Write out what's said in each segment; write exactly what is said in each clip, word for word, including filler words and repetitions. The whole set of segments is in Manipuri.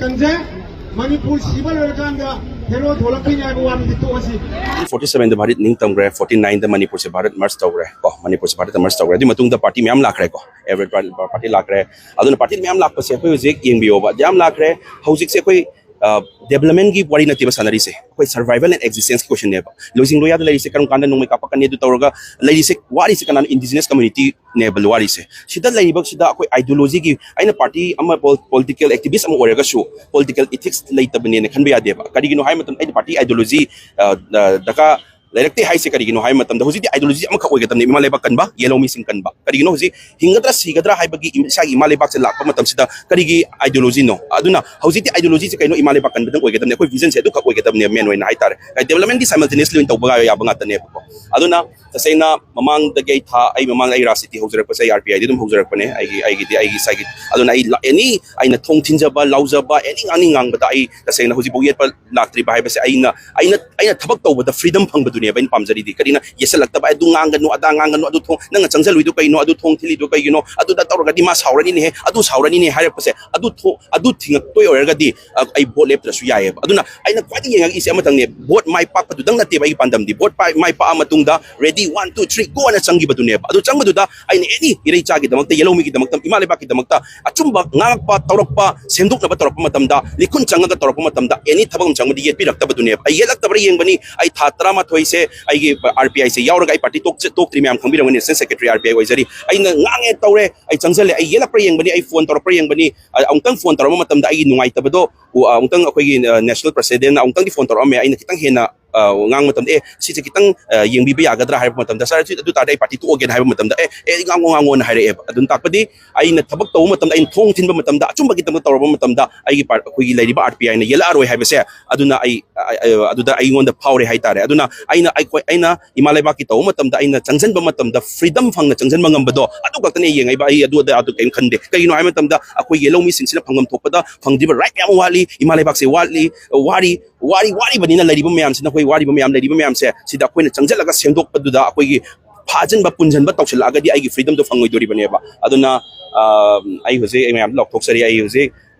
ꯃꯇꯝꯁꯦ ꯃꯅꯤꯄꯨꯔ ꯁꯤꯕ ꯂꯣꯏꯔꯀꯥꯟꯗ ꯍꯦꯔꯣ ꯊꯣꯛꯂꯛꯇꯣꯏꯅꯦ ꯍꯥꯏꯕ ꯋꯥꯗꯨꯗꯤ ꯇꯣꯛꯑꯁꯤ꯫ ꯐꯣꯔꯇꯤ ꯁꯚꯦꯟꯗ ꯚꯥꯔꯠ ꯅꯤꯡꯇꯝꯈ꯭ꯔꯦ, ꯐꯣꯔꯇꯤ ꯅꯥꯏꯟꯗ ꯃꯅꯤꯄꯨꯔꯁꯦ ꯚꯥꯔꯠ ꯃꯔꯁ ꯇꯧꯈ꯭ꯔꯦ ꯀꯣ, ꯃꯅꯤꯄꯨꯔꯁꯦ ꯚꯥꯔꯠꯇ ꯃꯔꯁ ꯇꯧꯈ꯭ꯔꯦ꯫ ꯑꯗꯨꯒꯤ ꯃꯇꯨꯡꯗ ꯄꯥꯔꯇꯤ ꯃꯌꯥꯝ ꯂꯥꯛꯈ꯭ꯔꯦꯀꯣ, ꯑꯦꯚꯔꯤ ꯄꯥꯔꯇꯤ ꯂꯥꯛꯈ꯭ꯔꯦ꯫ ꯑꯗꯨꯅ ꯄꯥꯔꯇꯤ ꯃꯌꯥꯝ ꯂꯥꯛꯄꯁꯦ ꯑꯩꯈꯣꯏ ꯍꯧꯖꯤꯛ ꯌꯦꯡꯕꯤꯌꯣꯕ, ꯌꯥꯝ ꯂꯥꯛꯈ꯭ꯔꯦ꯫ ꯍꯧꯖꯤꯛꯁꯦ ꯑꯩꯈꯣꯏ ꯗꯦꯕꯂꯞꯃꯦꯟꯒꯤ ꯋꯥꯔꯤ ꯅꯠꯇꯦꯕ ꯁꯥꯟꯅꯔꯤꯁꯦ, ꯑꯩꯈꯣꯏ ꯁꯔꯚꯥꯏꯚꯦꯜ ꯑꯦꯟ ꯑꯦꯛꯖꯤꯁꯇꯦꯟꯁꯀꯤ ꯀꯣꯏꯁꯟꯅꯦꯕ꯫ ꯂꯣꯏꯁꯤꯡ ꯂꯣꯏꯌꯥꯗ ꯂꯩꯔꯤꯁꯦ ꯀꯔꯝ ꯀꯥꯟꯗ ꯅꯣꯡꯃꯩ ꯀꯥꯞꯄꯛꯀꯅꯤ ꯑꯗꯨ ꯇꯧꯔꯒ ꯂꯩꯔꯤꯁꯦ, ꯋꯥꯔꯤꯁꯦ ꯀꯅꯥꯅꯣ? ꯏꯟꯗꯤꯖꯤꯅꯁ ꯀꯝꯃ꯭ꯌꯨꯅꯤꯇꯤꯅꯦꯕ ꯋꯥꯔꯤꯁꯦ꯫ ꯁꯤꯗ ꯂꯩꯔꯤꯕꯁꯤꯗ ꯑꯩꯈꯣꯏ ꯑꯥꯏꯗꯤꯌꯣꯂꯣꯖꯤꯒꯤ, ꯑꯩꯅ ꯄꯥꯔꯇꯤ ꯑꯃ, ꯄꯣꯂꯤꯇꯤꯀꯦꯜ ꯑꯦꯛꯇꯤꯚꯤꯁ ꯑꯃ ꯑꯣꯏꯔꯒꯁꯨ ꯄꯣꯂꯤꯇꯤꯀꯦꯜ ꯏꯊꯤꯛꯁ ꯂꯩꯇꯕꯅꯦꯅ ꯈꯟꯕ ꯌꯥꯗꯦꯕ꯫ ꯀꯔꯤꯒꯤꯅꯣ ꯍꯥꯏꯕ ꯃꯇꯝꯗ ꯑꯩꯅ ꯄꯥꯔꯇꯤ ꯑꯥꯏꯗꯤꯌꯣꯂꯣꯖꯤ ꯗꯔꯀꯥꯔ ꯂꯩꯔꯛꯇꯦ ꯍꯥꯏꯁꯦ ꯀꯔꯤꯒꯤꯅꯣ ꯍꯥꯏꯕ ꯃꯇꯝꯗ ꯍꯧꯖꯤꯛꯇꯤ ꯑꯥꯏꯗꯤꯌꯣꯂꯣꯖꯤ ꯑꯃꯈꯛ ꯑꯣꯏꯒꯗꯕꯅꯦ, ꯏꯃꯥ ꯂꯩꯕꯥꯛ ꯀꯟꯕ, ꯌꯦꯜꯍꯧ ꯃꯤꯁꯤꯡ ꯀꯟꯕ꯫ ꯀꯔꯤꯒꯤꯅꯣ ꯍꯧꯖꯤꯛ ꯍꯤꯡꯒꯗ꯭ꯔꯥ ꯁꯤꯒꯗ꯭ꯔꯥ ꯍꯥꯏꯕꯒꯤ ꯏꯁꯥꯒꯤ ꯏꯃꯥ ꯂꯩꯕꯥꯛꯁꯦ ꯂꯥꯛꯄ ꯃꯇꯝꯁꯤꯗ ꯀꯔꯤꯒꯤ ꯑꯥꯏꯗꯤꯌꯣꯂꯣꯖꯤꯅꯣ? ꯑꯗꯨꯅ ꯍꯧꯖꯤꯛꯇꯤ ꯑꯥꯏꯗꯤꯌꯣꯂꯣꯖꯤꯁꯦ ꯀꯩꯅꯣ? ꯏꯃꯥ ꯂꯩꯕꯥꯛ ꯀꯟꯕꯗꯪ ꯑꯣꯏꯒꯗꯕꯅꯦ, ꯑꯩꯈꯣꯏ ꯚꯤꯖꯟꯁꯦ ꯑꯗꯨꯈꯛ ꯑꯣꯏꯒꯗꯕꯅꯦ ꯃꯦꯟ ꯑꯣꯏꯅ ꯍꯥꯏꯇꯥꯔꯦ꯫ ꯗꯦꯕꯂꯞꯃꯦꯟꯗꯤ ꯁꯥꯏꯃꯜꯇꯦꯅꯤꯌꯁꯂꯤ ꯑꯣꯏꯅ ꯇꯧꯕ ꯌꯥꯕ ꯉꯥꯛꯇꯅꯦꯕꯀꯣ꯫ ꯑꯗꯨꯅ ꯇꯁꯦꯡꯅ ꯃꯃꯥꯡꯗꯒꯤ ꯑꯩ ꯊꯥ, ꯑꯩ ꯃꯃꯥꯡꯗ ꯑꯩ ꯔꯥꯖꯅꯤꯇꯤ ꯍꯧꯖꯔꯛꯄꯁꯦ ꯑꯩ ꯑꯥꯔ ꯄꯤ ꯑꯥꯏꯗꯤ ꯑꯗꯨꯝ ꯍꯧꯖꯔꯛꯄꯅꯦ, ꯑꯩꯒꯤ, ꯑꯩꯒꯤꯗꯤ ꯑꯩꯒꯤ ꯏꯁꯥꯒꯤ꯫ ꯑꯗꯨꯅ ꯑꯩ ꯑꯦꯅꯤ ꯑꯩꯅ ꯊꯣꯡ ꯊꯤꯟꯖꯕ, ꯂꯥꯎꯖꯕ, ꯑꯦꯅꯤ ꯉꯥꯡꯅꯤꯡ ꯉꯥꯡꯕꯗ ꯑꯩ ꯇꯁꯦꯡꯅ ꯍꯧꯖꯤꯛꯐꯥꯎ ꯌꯦꯠꯄ ꯂꯥꯛꯇ꯭ꯔꯤꯕ ꯍꯥꯏꯕꯁꯦ ꯑꯩꯅ, ꯑꯩꯅ, ꯑꯩꯅ ꯊꯕꯛ ꯇꯧꯕꯗ ꯐ꯭ꯔꯤꯗꯝ ꯐꯪꯕꯗꯨꯅꯦꯕ ꯑꯩꯅ ꯄꯥꯝꯖꯔꯤꯗꯤ꯫ ꯀꯔꯤꯅ ꯌꯦꯠꯁꯜꯂꯛꯇꯕ, "ꯑꯗꯨ ꯉꯥꯡꯒꯅꯨ, ꯑꯗꯥ ꯉꯥꯡꯒꯅꯨ, ꯑꯗꯨ ꯊꯣꯡ, ꯅꯪꯅ ꯆꯪꯁꯤꯜꯂꯨꯏꯗꯣ ꯀꯩꯅꯣ, ꯑꯗꯨ ꯊꯣꯡ ꯊꯤꯜꯂꯤꯗꯣ ꯀꯩꯒꯤꯅꯣ, ꯑꯗꯨꯗ ꯇꯧꯔꯒꯗꯤ ꯃꯥ ꯁꯥꯎꯔꯅꯤꯅꯦꯍꯦ, ꯑꯗꯨ ꯁꯥꯎꯔꯅꯤꯅꯦ" ꯍꯥꯏꯔꯛꯄꯁꯦ, ꯑꯗꯨ ꯊꯣ-, ꯑꯗꯨ ꯊꯤꯡꯉꯛꯇꯣꯏ ꯑꯣꯏꯔꯒꯗꯤ ꯑ, ꯑꯩ ꯚꯣꯠ ꯂꯦꯞꯇ꯭ꯔꯁꯨ ꯌꯥꯏꯑꯕ꯫ ꯑꯗꯨꯅ ꯑꯩꯅ ꯈ꯭ꯋꯥꯏꯗꯒꯤ ꯌꯦꯡꯉꯛꯏꯁꯦ ꯑꯃꯇꯪꯅꯦ, ꯚꯣꯠ ꯃꯥꯏ ꯄꯥꯛꯄꯗꯨꯗꯪ ꯅꯠꯇꯦꯕ ꯑꯩꯒꯤ ꯄꯥꯟꯗꯝꯗꯤ꯫ ꯚꯣꯠ ꯄꯥꯏ-, ꯃꯥꯏ ꯄꯥꯛꯑ ꯃꯇꯨꯡꯗ ready, one, two, three, go ꯑꯅ ꯆꯪꯈꯤꯕꯗꯨꯅꯦꯕ꯫ ꯑꯗꯨ ꯆꯪꯕꯗꯨꯗ ꯑꯩꯅ ꯑꯦꯅꯤ ꯏꯔꯩꯆꯥꯒꯤꯗꯃꯛꯇ, ꯌꯦꯜꯍꯧꯃꯤꯒꯤꯗꯃꯛꯇ, ꯏꯃꯥ ꯂꯩꯕꯥꯛꯀꯤꯗꯃꯛꯇ ꯑꯆꯨꯝꯕ ꯉꯥꯡꯉꯛꯄ, ꯇꯧꯔꯛꯄ, ꯁꯦꯝꯗꯣꯛꯅꯕ ꯇꯧꯔꯛꯄ ꯃꯇꯝꯗ, ꯂꯤꯈꯨꯟ ꯆꯪꯉꯒ ꯇꯧꯔꯛꯄ ꯃꯇꯝꯗ ꯑꯦꯅꯤ ꯊꯕꯛ ꯑꯃ ꯆꯪꯕꯗꯤ ꯌꯦꯠꯄꯤꯔꯛꯇꯕꯗꯨꯅꯦꯕ꯫ ꯑꯩ ꯌꯦꯠꯂꯛꯇꯕ꯭ꯔꯥ ꯌꯦꯡꯕꯅꯤ꯫ ꯑꯩ ꯊꯥ ꯇꯔꯥꯃꯥꯊꯣꯏꯁꯦ ꯑꯩꯒꯤ ꯑꯥꯔ ꯄꯤ ꯑꯥꯏꯁꯦ ꯌꯥꯎꯔꯒ ꯑꯩ ꯄꯥꯔꯇꯤ ꯇꯣꯛꯆ-, ꯇꯣꯛꯇ꯭ꯔꯤ, ꯃꯌꯥꯝ ꯈꯪꯕꯤꯔꯝꯒꯅꯤ, assistant secretary R P I ꯑꯣꯏꯖꯔꯤ꯫ ꯑꯩꯅ ꯉꯥꯡꯉꯦ ꯇꯧꯔꯦ, ꯑꯩ ꯆꯪꯁꯜꯂꯦ, ꯑꯩ ꯌꯦꯠꯂꯛꯄ꯭ꯔꯥ ꯌꯦꯡꯕꯅꯤ, ꯑꯩ ꯐꯣꯟ ꯇꯧꯔꯛꯄ꯭ꯔꯥ ꯌꯦꯡꯕꯅꯤ꯫ ꯑ, ꯑꯃꯨꯛꯇꯪ ꯐꯣꯟ ꯇꯧꯔꯛꯄ ꯃꯇꯝꯗ ꯑꯩꯒꯤ ꯅꯨꯡꯉꯥꯏꯇꯕꯗꯣ, ꯑ, ꯑꯃꯨꯛꯇꯪ ꯑꯩꯈꯣꯏꯒꯤ, ꯑ, ꯅꯦꯁꯅꯦꯜ ꯄ꯭ꯔꯁꯤꯗꯦꯟꯅ ꯑꯃꯨꯛꯇꯪꯗꯤ ꯐꯣꯟ ꯇꯧꯔꯛꯑꯝꯃꯦ꯫ ꯑꯩꯅ ꯈꯤꯇꯪ ꯍꯦꯟꯅ, ꯑ, ꯉꯥꯡꯕ ꯃꯇꯝꯗ, "ꯑꯦ, ꯁꯤꯁꯦ ꯈꯤꯇꯪ, ꯑ, ꯌꯦꯡꯕꯤꯕ ꯌꯥꯒꯗ꯭ꯔꯥ?" ꯍꯥꯏꯔꯛꯄ ꯃꯇꯝꯗ, "ꯁꯥꯔ, ꯑꯗꯨ ꯇꯥꯔꯗꯤ ꯑꯩ ꯄꯥꯔꯇꯤ ꯇꯣꯛꯑꯒꯦꯅ" ꯍꯥꯏꯕ ꯃꯇꯝꯗ, "ꯑꯦ, ꯑꯦ, ꯉꯥꯡꯉꯣ, ꯉꯥꯡꯉꯣꯅ" ꯍꯥꯏꯔꯛꯑꯦꯕ꯫ ꯑꯗꯨꯅ ꯇꯥꯛꯄꯗꯤ ꯑꯩꯅ ꯊꯕꯛ ꯇꯧꯕ ꯃꯇꯝꯗ, ꯑꯩꯅ ꯊꯣꯡ ꯊꯤꯟꯕ ꯃꯇꯝꯗ, ꯑꯆꯨꯝꯕꯒꯤꯗꯃꯛꯇ ꯇꯧꯔꯛꯄ ꯃꯇꯝꯗ ꯑꯩꯒꯤ ꯄꯥꯔ-, ꯑꯩꯈꯣꯏꯒꯤ ꯂꯩꯔꯤꯕ ꯑꯥꯔ ꯄꯤ ꯑꯥꯏꯅ ꯌꯦꯜꯂꯛꯑꯔꯣꯏ ꯍꯥꯏꯕꯁꯦ, ꯑꯗꯨꯅ ꯑꯩ, ꯑ, ꯑ, ꯑꯗꯨꯗ ꯑꯩꯉꯣꯟꯗ ꯐꯥꯎꯔꯦ ꯍꯥꯏꯇꯥꯔꯦ꯫ ꯑꯗꯨꯅ ꯑꯩꯅ, ꯑꯩꯈꯣꯏ, ꯑꯩꯅ ꯏꯃꯥ ꯂꯩꯕꯥꯛꯀꯤ ꯇꯧꯕ ꯃꯇꯝꯗ ꯑꯩꯅ ꯆꯪꯁꯤꯟꯕ ꯃꯇꯝꯗ ꯐ꯭ꯔꯤꯗꯝ ꯐꯪꯅ ꯆꯪꯁꯤꯟꯕ ꯉꯝꯕꯗꯣ, ꯑꯗꯨ ꯈꯛꯇꯅꯦ ꯌꯦꯡꯉꯛꯏꯕ꯫ ꯑꯩ ꯑꯗꯨ ꯑꯗꯥ ꯑꯗꯨ ꯀꯔꯤꯝ ꯈꯟꯗꯦ꯫ ꯀꯩꯒꯤꯅꯣ ꯍꯥꯏꯕ ꯃꯇꯝꯗ ꯑꯩꯈꯣꯏ ꯌꯦꯜꯍꯧ ꯃꯤꯁꯤꯡꯁꯤꯅ ꯐꯪꯐꯝ ꯊꯣꯛꯄꯗ ꯐꯪꯗ꯭ꯔꯤꯕ ꯔꯥꯏꯠ ꯃꯌꯥꯝ ꯋꯥꯠꯂꯤ, ꯏꯃꯥ ꯂꯩꯕꯥꯛꯁꯦ ꯋꯥꯠꯂꯤ, ꯋꯥꯔꯤ, ꯋꯥꯔꯤ, ꯋꯥꯔꯤꯕꯅꯤꯅ ꯂꯩꯔꯤꯕ ꯃꯌꯥꯝꯁꯤꯅ, ꯑꯩꯈꯣꯏ ꯋꯥꯔꯤꯕ ꯃꯌꯥꯝ ꯂꯩꯔꯤꯕ ꯃꯌꯥꯝꯁꯦ ꯁꯤꯗ ꯑꯩꯈꯣꯏꯅ ꯆꯪꯁꯤꯜꯂꯒ ꯁꯦꯝꯗꯣꯛꯄꯗꯨꯗ ꯑꯩꯈꯣꯏꯒꯤ ꯐꯥꯖꯤꯟꯕ, ꯄꯨꯟꯁꯤꯟꯕ ꯇꯧꯁꯤꯜꯂꯛꯑꯒꯗꯤ ꯑꯩꯒꯤ ꯐ꯭ꯔꯤꯗꯝꯗꯣ ꯐꯪꯉꯣꯏꯗꯣꯔꯤꯕꯅꯦꯕ꯫ ꯑꯗꯨꯅ, ꯑ, ꯑꯩ ꯍꯧꯖꯤꯛ ꯑꯩ ꯃꯌꯥꯝꯗ ꯂꯥꯎꯊꯣꯛꯆꯔꯤ꯫ ꯑꯩ ꯍꯧꯖꯤꯛ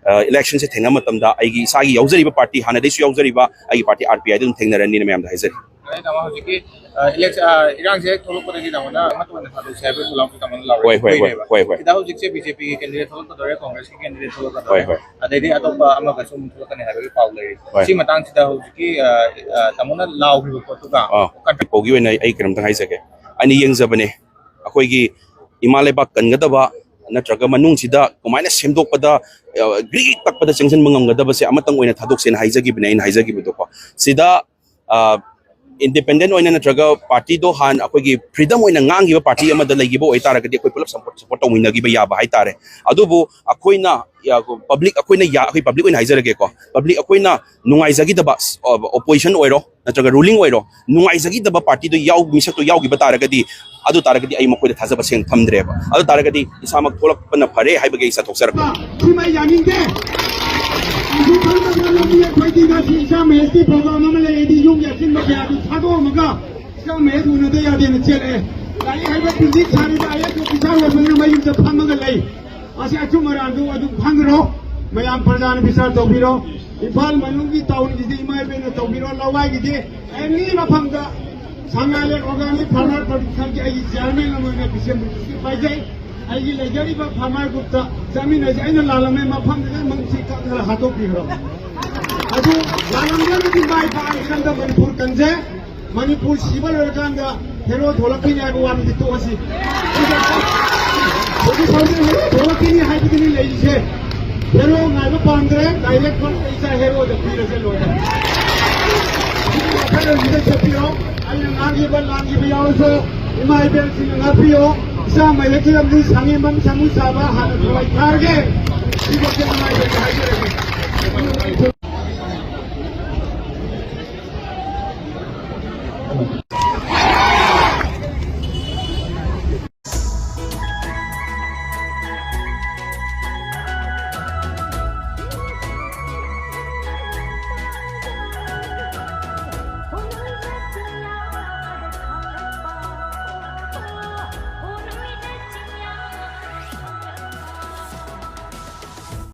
ꯏꯂꯦꯛꯁꯟꯁꯦ ꯊꯦꯡꯅꯕ ꯃꯇꯝꯗ ꯑꯩꯒꯤ ꯏꯁꯥꯒꯤ ꯌꯥꯎꯖꯔꯤꯕ ꯄꯥꯔꯇꯤ, ꯍꯥꯟꯅꯗꯩꯁꯨ ꯌꯥꯎꯖꯔꯤꯕ ꯑꯩꯒꯤ ꯄꯥꯔꯇꯤ ꯑꯥꯔ ꯄꯤ ꯑꯥꯏꯗ ꯑꯗꯨꯝ ꯊꯦꯡꯅꯔꯅꯤꯅ ꯃꯌꯥꯝꯗ ꯍꯥꯏꯖꯔꯤ꯫ ꯇꯥꯃꯣ, ꯍꯧꯖꯤꯛꯀꯤ ꯏꯂꯦꯛꯁꯟ ꯏꯔꯥꯡꯁꯦ ꯍꯦꯛ ꯊꯣꯛꯂꯛꯄꯗꯒꯤ ꯇꯥꯃꯣꯅ ꯑꯃꯠꯇ ꯑꯣꯏꯅ ꯊꯥꯗꯣꯛꯁꯦ ꯍꯥꯏꯕꯒꯤ ꯊꯧꯔꯥꯡꯁꯦ ꯇꯥꯃꯣꯅ ꯂꯥꯎꯔꯤ꯫ ꯍꯣꯏ, ꯍꯣꯏ, ꯍꯣꯏ, ꯂꯩꯔꯦꯕ꯫ ꯍꯣꯏ, ꯍꯣꯏ꯫ ꯁꯤꯗ ꯍꯧꯖꯤꯛꯁꯦ ꯕꯤ ꯖꯦ ꯄꯤꯒꯤ ꯀꯦꯟꯗꯤꯗꯦꯠ ꯊꯣꯛꯂꯛꯀꯗꯧꯔꯦ, ꯀꯣꯡꯒ꯭ꯔꯦꯁꯀꯤ ꯀꯦꯟꯗꯤꯗꯦꯠ ꯊꯣꯛꯂꯛꯀꯗꯧꯔꯦ꯫ ꯍꯣꯏ, ꯍꯣꯏ꯫ ꯑꯗꯩꯗꯤ ꯑꯇꯣꯞꯄ ꯑꯃꯒꯁꯨ ꯑꯃꯨꯛ ꯊꯣꯛꯂꯛꯀꯅꯤ ꯍꯥꯏꯕꯒꯤ ꯄꯥꯎ ꯂꯩꯔꯤ꯫ ꯍꯣꯏ꯫ ꯁꯤ ꯃꯇꯥꯡꯁꯤꯗ ꯍꯧꯖꯤꯛꯀꯤ ꯇꯥꯃꯣꯅ ꯂꯥꯎꯈꯤꯕ ꯄꯣꯠꯇꯨꯒ ꯑꯥ꯫ ꯀꯟꯇ꯭ꯔꯤꯛ ꯄꯣꯒꯤ ꯑꯣꯏꯅ ꯑꯩ ꯀꯩꯅꯣꯝꯇꯪ ꯍꯥꯏꯖꯒꯦ꯫ ꯑꯩꯅ ꯌꯦꯡꯖꯕꯅꯦ, ꯑꯩꯈꯣꯏꯒꯤ ꯏꯃꯥ ꯂꯩꯕꯥꯛ ꯀꯟꯒꯗꯕ ꯅꯠꯇ꯭ꯔꯒ ꯃꯅꯨꯡꯁꯤꯗ ꯀꯃꯥꯏꯅ ꯁꯦꯝꯗꯣꯛꯄꯗ ꯒ꯭ꯔꯤꯛ ꯇꯛꯄꯗ ꯆꯪꯁꯤꯟꯕ ꯉꯝꯒꯗꯕꯁꯦ ꯑꯃꯇꯪ ꯑꯣꯏꯅ ꯊꯥꯗꯣꯛꯁꯦꯅ ꯍꯥꯏꯖꯈꯤꯕꯅꯦ꯫ ꯑꯩꯅ ꯍꯥꯏꯖꯈꯤꯕꯗꯣꯀꯣ, ꯁꯤꯗ ꯏꯟꯗꯤꯄꯦꯟꯗꯦꯟ ꯑꯣꯏꯅ ꯅꯠꯇ꯭ꯔꯒ ꯄꯥꯔꯇꯤꯗꯣ ꯍꯥꯟꯅ ꯑꯩꯈꯣꯏꯒꯤ ꯐ꯭ꯔꯤꯗꯝ ꯑꯣꯏꯅ ꯉꯥꯡꯈꯤꯕ ꯄꯥꯔꯇꯤ ꯑꯃꯗ ꯂꯩꯈꯤꯕ ꯑꯣꯏꯇꯥꯔꯒꯗꯤ ꯑꯩꯈꯣꯏ ꯄꯨꯂꯞ ꯁꯞꯄꯣꯔꯠ ꯁꯞꯄꯣꯔꯠ ꯇꯧꯃꯤꯟꯅꯈꯤꯕ ꯌꯥꯕ ꯍꯥꯏꯇꯥꯔꯦ꯫ ꯑꯗꯨꯕꯨ ꯑꯩꯈꯣꯏꯅ ꯄꯕ꯭ꯂꯤꯛ ꯑꯩꯈꯣꯏꯅ ꯑꯩꯈꯣꯏ ꯄꯕ꯭ꯂꯤꯛ ꯑꯣꯏꯅ ꯍꯥꯏꯖꯔꯒꯦꯀꯣ, ꯄꯕ꯭ꯂꯤꯛ ꯑꯩꯈꯣꯏꯅ ꯅꯨꯡꯉꯥꯏꯖꯈꯤꯗꯕ, ꯑꯣꯄꯣꯖꯤꯁꯟ ꯑꯣꯏꯔꯣ ꯅꯠꯇ꯭ꯔꯒ ꯔꯨꯂꯤꯡ ꯑꯣꯏꯔꯣ, ꯅꯨꯡꯉꯥꯏꯖꯈꯤꯗꯕ ꯄꯥꯔꯇꯤꯗꯣ ꯌꯥꯎ ꯃꯤꯁꯛꯇꯣ ꯌꯥꯎꯈꯤꯕ ꯇꯥꯔꯒꯗꯤ, ꯑꯗꯨ ꯇꯥꯔꯒꯗꯤ ꯑꯩ ꯃꯈꯣꯏꯗ ꯊꯥꯖꯕ ꯁꯦꯡ ꯊꯝꯗ꯭ꯔꯦꯕ꯫ ꯑꯗꯨ ꯇꯥꯔꯒꯗꯤ ꯏꯁꯥꯃꯛ ꯊꯣꯛꯂꯛꯄꯅ ꯐꯔꯦ ꯍꯥꯏꯕꯒꯤ ꯑꯩ ꯆꯠꯊꯣꯛꯆꯔꯛꯄ꯫ ꯁꯤꯃ ꯑꯩ ꯌꯥꯅꯤꯡꯗꯦ꯫ ꯑꯗꯨ ꯈꯪꯗꯕ ꯂꯝꯕꯤ ꯑꯩꯈꯣꯏꯗꯤ ꯉꯁꯤ ꯏꯁꯥ ꯃꯍꯦꯁꯀꯤ ꯄ꯭ꯔꯣꯒ꯭ꯔꯥꯝ ꯑꯃ ꯂꯩ, ꯑꯩꯗꯤ ꯌꯨꯝꯒꯤ ꯑꯆꯤꯟꯕ ꯀꯌꯥꯗꯨ ꯊꯥꯗꯣꯛꯑꯝꯃꯒ ꯏꯁꯥ ꯃꯍꯦꯁ ꯎꯅꯗ ꯌꯥꯗꯦꯅ ꯆꯦꯜꯂꯛꯑꯦ꯫ ꯂꯥꯏꯔꯤꯛ ꯍꯩꯕ ꯄꯨꯟꯁꯤ ꯁꯥꯔꯤꯕ ꯑꯥꯏ ꯑꯦꯁ ꯑꯣꯐꯤꯁꯥꯔ ꯑꯣꯏꯕꯅ ꯃꯌꯨꯝꯗ ꯐꯝꯃꯒ ꯂꯩ꯫ ꯃꯁꯤ ꯑꯆꯨꯝ ꯑꯔꯥꯟꯗꯨ ꯑꯗꯨꯝ ꯈꯪꯈ꯭ꯔꯣ꯫ ꯃꯌꯥꯝ ꯄ꯭ꯔꯖꯥꯅ ꯕꯤꯆꯥꯔ ꯇꯧꯕꯤꯔꯣ꯫ ꯏꯝꯐꯥꯜ ꯃꯅꯨꯡꯒꯤ ꯇꯥꯎꯟꯒꯤꯗꯤ ꯏꯃꯥ ꯏꯕꯦꯟꯅ ꯇꯧꯕꯤꯔꯣ꯫ ꯂꯋꯥꯏꯒꯤꯗꯤ ꯑꯦꯅꯤ ꯃꯐꯝꯗ ꯁꯉꯥꯏ ꯂꯦꯛ ꯑꯣꯔꯒꯥꯅꯤꯛ ꯐꯥꯔꯃꯔ ꯄ꯭ꯔꯣꯗ꯭ꯌꯨꯁꯔꯒꯤ ꯑꯩꯒꯤ ꯆꯤꯌꯥꯔꯃꯦꯟ ꯑꯃ ꯑꯣꯏꯅ ꯕꯤꯁꯦꯝꯄꯨꯔ ꯗꯤꯁꯇ꯭ꯔꯤꯛ ꯄꯥꯏꯖꯩ꯫ ꯑꯩꯒꯤ ꯂꯩꯖꯔꯤꯕ ꯐꯥꯔꯃꯔ ꯒ꯭ꯔꯨꯞꯇ ꯆꯠꯃꯤꯟꯅꯁꯤ꯫ ꯑꯩꯅ ꯂꯥꯜꯂꯝꯃꯦ, ꯃꯐꯝꯗꯨꯗ ꯃꯪꯁꯤ ꯀꯛꯅ ꯍꯥꯠꯇꯣꯛꯄꯤꯈ꯭ꯔꯣ꯫ ꯑꯗꯨ ꯂꯥꯜꯂꯝꯗ꯭ꯔꯒꯗꯤ ꯃꯥꯏ ꯄꯥꯛꯑ ꯏꯔꯝꯗꯝ ꯃꯅꯤꯄꯨꯔ ꯀꯟꯖꯩ꯫ ꯃꯅꯤꯄꯨꯔ ꯁꯤꯕ ꯂꯣꯏꯔꯀꯥꯟꯗ ꯍꯦꯔꯣ ꯊꯣꯛꯂꯛꯈꯤꯅꯤ ꯍꯥꯏꯕ ꯋꯥꯗꯨꯗꯤ ꯇꯣꯛꯑꯁꯤ꯫ ꯍꯧꯖꯤꯛ ꯍꯧꯖꯤꯛ ꯍꯦꯔꯣ ꯊꯣꯛꯂꯛꯈꯤꯅꯤ ꯍꯥꯏꯕꯗꯨꯅꯤ ꯂꯩꯔꯤꯁꯦ꯫ ꯍꯦꯔꯣ ꯉꯥꯏꯕ ꯄꯥꯝꯗ꯭ꯔꯦ, ꯗꯥꯏꯔꯦꯛ ꯐꯣꯟ ꯏꯆꯥ ꯍꯦꯔꯣꯗ ꯄꯤꯔꯁꯦ ꯂꯣꯏꯔꯦ꯫ ꯑꯗꯨꯒꯤ ꯋꯥꯈꯜꯂꯣꯟꯁꯤꯗ ꯆꯠꯄꯤꯔꯣ꯫ ꯑꯩꯅ ꯉꯥꯡꯈꯤꯕ ꯂꯥꯟꯈꯤꯕ ꯌꯥꯎꯔꯁꯨ ꯏꯃꯥ ꯏꯕꯦꯜꯁꯤꯡꯅ ꯉꯥꯛꯄꯤꯌꯣ꯫ ꯏꯆꯥ ꯃꯥꯏꯂꯦꯛꯁꯤꯗ ꯑꯃꯨꯛ ꯁꯥꯡꯉꯦꯝꯕꯝ ꯁꯥꯃꯨ ꯆꯥꯕ ꯍꯥꯟꯅ ꯊꯋꯥꯏ ꯊꯥꯔꯒꯦ꯫ ꯁꯤꯒ